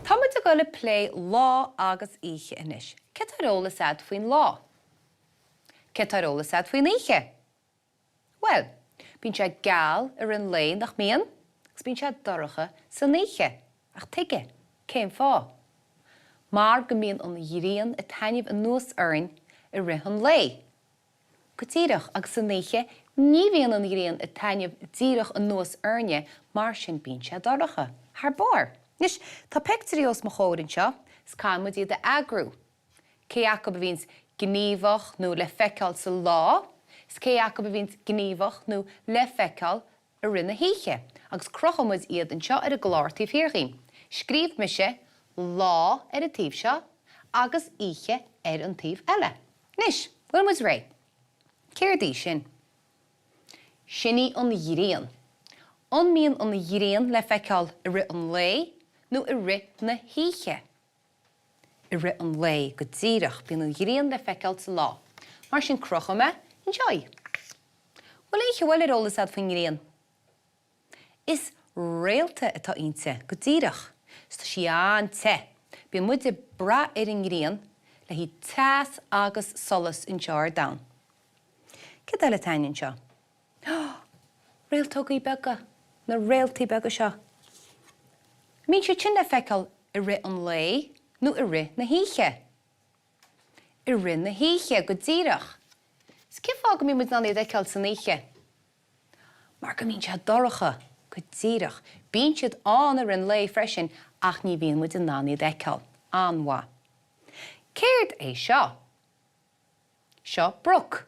Tá muid ag dul ag plé lá agus oíche anois. Céard tá ar eolas a'd faoin lá? Céard tá ar eolas a'd faoin oíche? Bhuel, bíonn sé geal i rith an lae, nach mbíonn? Agus bíonn sé dorcha san oíche. Ach tuige? Cén fáth? Mar go mbíonn an ghrian ag taitneamh anuas orainn i rith an lae. Go díreach, agus san oíche ní bhíonn an ghrian ag taitneamh díreach anuas orainne, mar sin bíonn sé dorcha. Thar barr! Anois, tá peictiúirí os mo chomhair anseo, is caithfidh muid iad a eagrú. Cé acu a bhíonns gníomhach nó le feiceáil sa lá, is cé acu a bhíonns gníomhach nó le feiceáil i rith na hoíche, agus crochfaidh muid iad anseo ar an gclár taobh thiar dhínn. Scríobh mise 'lá' ar an taobh seo agus 'oíche' ar an taobh eile. Anois, bhfuil muid réidh? Céard í sin? Sin í an ghrian. An mbíonn an ghrian le feiceáil i rith an lae nó i rith na hoíche? I rith an lae, go díreach. Bíonn an ghrian le feiceáil sa lá. Mar sin crochfaidh mé anseo í. Bhfuil aon cheo eile ar eolas a'd faoin ngrian? Is réalta atá inti, go díreach. Is tá sí an-te. Bíonn muid ag brath ar an ngrian le haghaidh teas agus solas anseo ar domhan. Céard eile atá againn anseo? Réaltógaí beaga, na réaltaí beaga seo. An mbíonn siad sin le feiceáil i rith an lae nó i rith na hoíche? I rith na hoíche, go díreach. Is cén fáth go mbíonn muid in ann iad a fheiceáil san oíche? Mar go mbíonn sé dorcha, go díreach. Bíonn siad ann i rith an lae freisin ach ní bhíonn muid in ann iad a fheiceáil. An-mhaith. Céard é seo? Seo broc.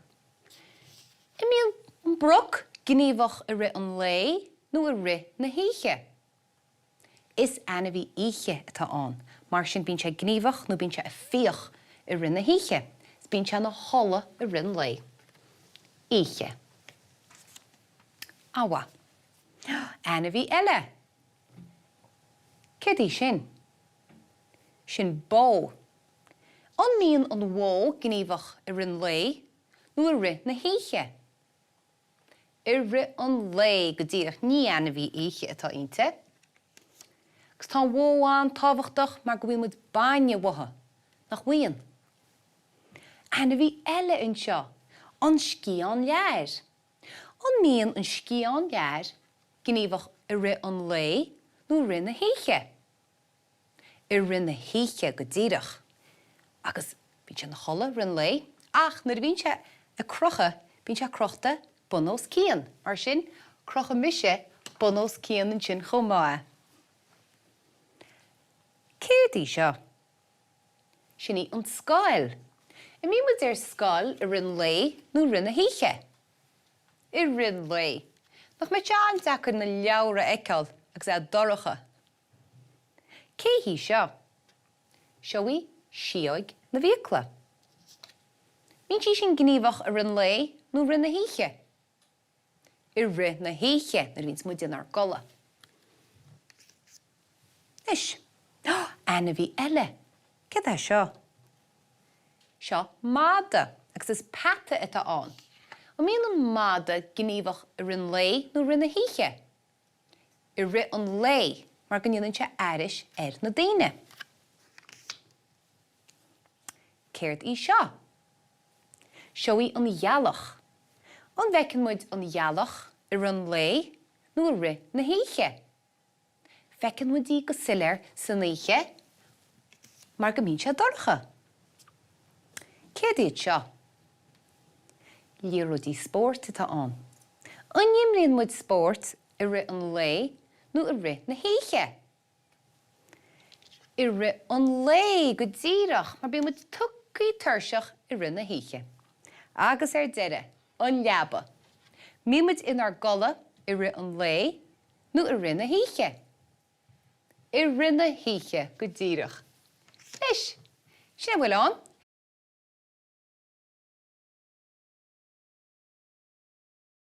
An mbíonn an broc gníomhach i rith an lae nó i rith na hoíche? Is ainmhí oíche atá ann, mar sin bíonn sé gníomhach nó bíonn sé ag fiach i rith na hoíche, is bíonn sé ina chodladh i rith an lae. Oíche. An-mhaith. Ainmhí eile! Céard í sin? Sin bó. An mbíonn an bhó gníomhach i rith an lae nó i rith na hoíche? I rith an lae, go díreach. Ní ainmhí oíche atá inti. Agus tá an bhó an-tábhachtach mar go bhfaigheann muid bainne uaithi, nach bhfaigheann? Ainmhí eile anseo, an sciathán leathair. An mbíonn an sciathán leathair gníomhach i rith an lae nó i rith na hoíche? i rith na hoíche go díreach agus bíonn sé ina chodladh i rith an lae ach nuair a bhíonn sé ag crochadh bíonn sé crochta bun os cionn, mar sin crochfaidh mise bun os cionn ansin chomh maith. Céard í seo? Sin í an scoil. An mbíonn muid ar scoil i rith an lae nó i rith na hoíche? I rith an lae. Nach mbeadh sé an-deacair na leabhra a fheiceáil agus é dorcha? Cé hí seo? Seo í síóg na bhfiacla. Bíonn sí sin gníomhach i rith an lae nó i rith na hoíche? I rith na hoíche, nuair a bhíonns muid inár gcodladh. Anois, ainmhí eile. Céard é seo? Seo madadh, agus is peata atá ann. An mbíonn an madadh gníomhach i rith an lae nó i rith na hoíche? i rith an lae mar go ndéanann sé aithris ar na daoine. Céard í seo? Seo í an ghealach. An bhfeiceann muid an ghealach i rith an lae nó i rith na hoíche? Feiceann muid í go soiléir san oíche mar go mbíonn sé dorcha. Céard iad seo? Liathróidí spóirt atá ann. An imríonn muid spórt i rith an lae nó i rith na hoíche? I rith an lae, go díreach, mar bíonn muid tugthaí tuirseach i rith na hoíche. Agus ar deireadh, an leaba. Mbíonn muid inár gcodladh i rith an lae nó i rith na hoíche? I rith na hoíche, go díreach. Anois, sin a bhfuil ann.